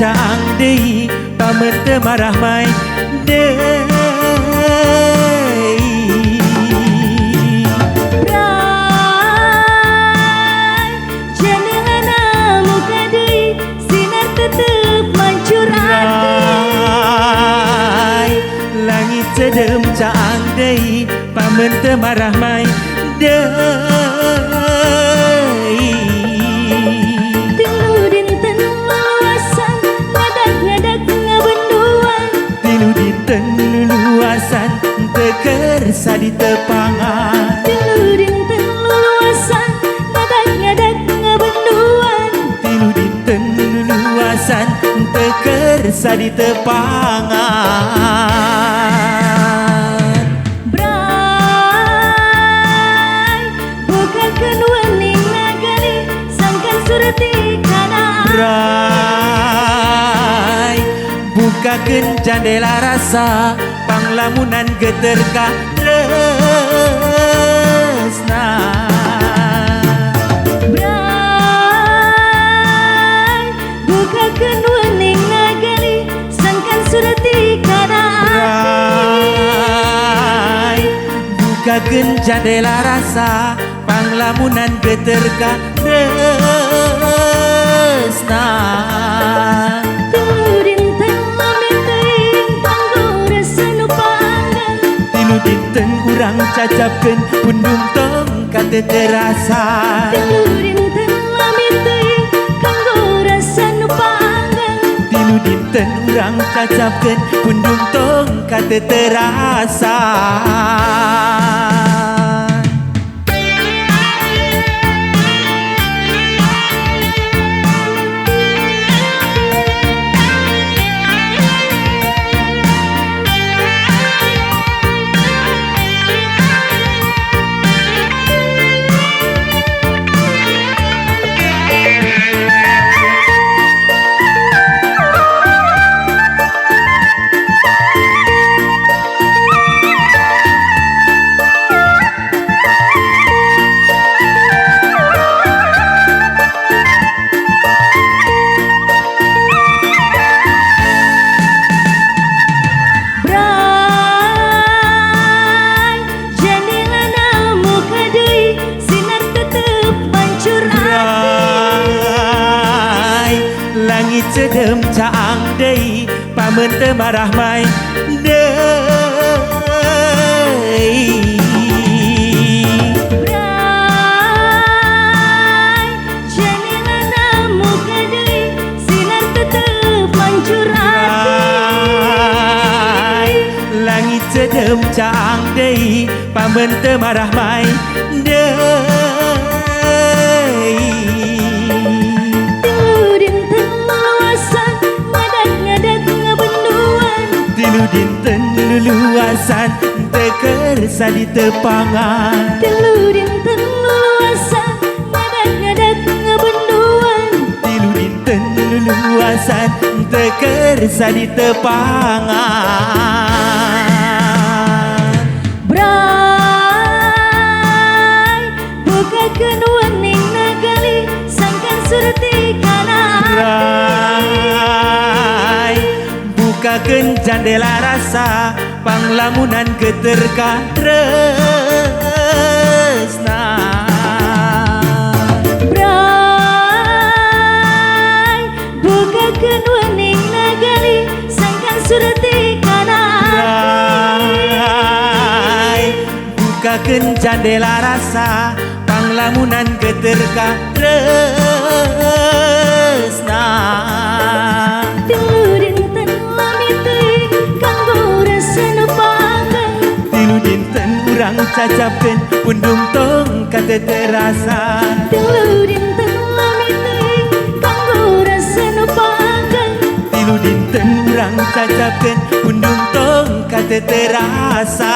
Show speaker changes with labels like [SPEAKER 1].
[SPEAKER 1] caang deui pameun teu marah mai deui.
[SPEAKER 2] Bray jendelana muka deui sinar tetep mancur hati.
[SPEAKER 1] Bray langit cedem caang deui pameun teu marah mai deui.
[SPEAKER 2] Tilu dinten luluasan ngadak-ngadak ngabenduan.
[SPEAKER 1] Tilu dinten luluasan teu kersa ditepangan.
[SPEAKER 2] Tilu dinten luluasan ngadak-ngadak ngabenduan.
[SPEAKER 1] Tilu dinten luluasan teu kersa ditepangan.
[SPEAKER 2] Bray bukakeun wening nagali sangkan surti kana.
[SPEAKER 1] Bray bukakeun jandela rasa panglamunan geter ka tresna.
[SPEAKER 2] Bray bukakeun wening nagali sangkan surti kana.
[SPEAKER 1] Bray bukakeun jandela rasa panglamunan geter ka tresna.
[SPEAKER 2] Tilu dinten lami teuing kanggo rasa nu panggang.
[SPEAKER 1] Tilu dinten urang cacapkeun pundung tong ka teu terasa.
[SPEAKER 2] Tilu dinten lami teuing kanggo rasa nu panggang.
[SPEAKER 1] Tilu dinten urang cacapkeun pundung tong ka teu terasa.
[SPEAKER 2] Bray jendelana muka deui sinar tetep mancur hati.
[SPEAKER 1] Bray langit cedem caang deui pameun teu marah mai deui.
[SPEAKER 2] Bray jendelana muka deui sinar tetep mancur hati.
[SPEAKER 1] Bray langit cedem caang deui pameun teu marah mai deui.
[SPEAKER 2] Tilu dinten luluasan ngadak-ngadak ngabenduan.
[SPEAKER 1] Tilu dinten luluasan teu kersa ditepangan.
[SPEAKER 2] Tilu dinten luluasan ngadak-ngadak ngabenduan.
[SPEAKER 1] Tilu dinten luluasan teu kersa ditepangan.
[SPEAKER 2] Bray bukakeun wening nagali sangkan surti kana.
[SPEAKER 1] Bray bukakeun jandela rasa panglamunan geter ka tresna.
[SPEAKER 2] Bray bukakeun wening nagali sangkan surti kana.
[SPEAKER 1] Bray bukakeun jandela rasa panglamunan geter ka tresna.
[SPEAKER 2] Tilu dinten lami teuing kanggo rasa nu panggang.
[SPEAKER 1] Tilu dinten urang cacapkeun pundung tong ka teu terasa.
[SPEAKER 2] Tilu dinten lami teuing kanggo rasa nu panggang.
[SPEAKER 1] Tilu dinten urang cacapkeun pundung tong ka teu terasa.